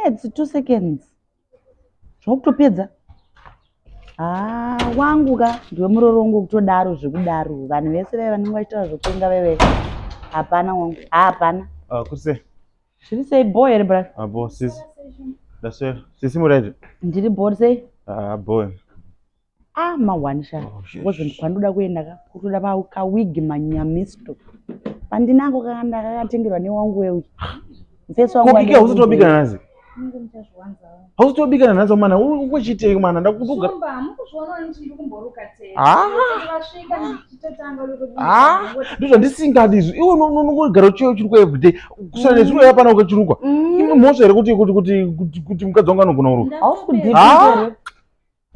Minutes, 2 seconds. Zvakutopedza. Ah, wangu ka ndiwe murorongo kutodaro zvekudaro. Vanhu vese vaiva vanenge vachitaura zvekupenga vaive. Hapana wangu. Hapana. Ah, kuse. Zviri sei bho here brother? Ah, bho sisi. Ndaswera. Sisi muri Ndiri bho sei? Ah, bho. Ah, mahwani sha. Oh, because kwandoda kuenda ka kutoda kawig manyamisto. Pandinako kakanda kakatengerwa newangu wewe. Mfesi wangu. Kokike hausitobika nhasi. Hausitobika nanhasi mwana ukuchitei mwana ndakutuga. Ah. Ah, ndizvo ndisingadi izvi. Iwe unongogara uchirukwa everyday. Kusana nezuro yapana ukachirukwa. Mm. Imwe mhosva here kuti kuti kuti kuti mukadzi wangu anogona kuruka? Hausi kudhipisa.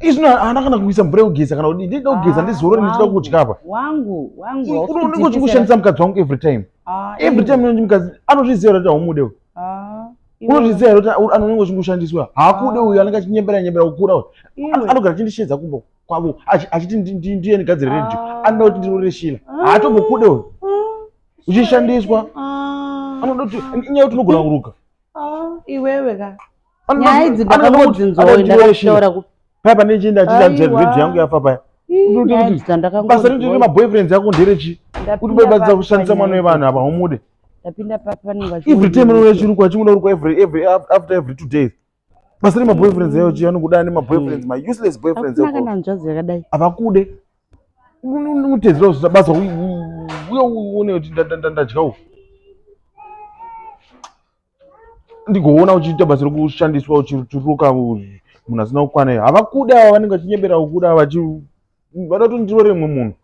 Izvi haana kana kuisa mvura yekugeza kana kudii. Ndinoda kugeza ah, ndizorore ndichida kudya apa. Wangu, wangu. Unenge uchingoshandisa mukadzi wangu every time. Ah, every time unonzi mukadzi anozviziva kuti haumude uyu. Ah, Unozviziva here kuti anonenge uchingoshandiswa. Haakude uyu anenge achinyembera nyembera kukura uyu. Anogara achindishedza kumba kwavo achiti ndiye ndigadzire radio. Anoda kuti ndirore Sheila. Haatombokude uyu. Uchishandiswa. Anoda kuti inyaya yekuti unogona kuruka. Iwewe ka. Nyaya idzi ndakangodzinzwawo ndakataura kupi. Paya pane chienda achiita radio yangu yafa paya. Basa riri maboyfriends ako nderechi kuti babatsa kushandisa mwana wevanhu apa haumude. Ndapinda papi vanenge vachi. Every time anouya chirukwa achingoda kurukwa every every after every 2 days. Basa remaboyfriends ayo chi anokuda ane maboyfriends ma useless boyfriends ako. Hakuna kana hanzvadzi yakadai. Havakude. Unotedzera usina basa uye uone kuti ndadya uku. Ndigoona uchiita basa rekushandiswa uchiruka munhu asina kukwana. Havakude ava vanenge vachinyebera kukuda vachi vada kuti ndirore mumwe munhu.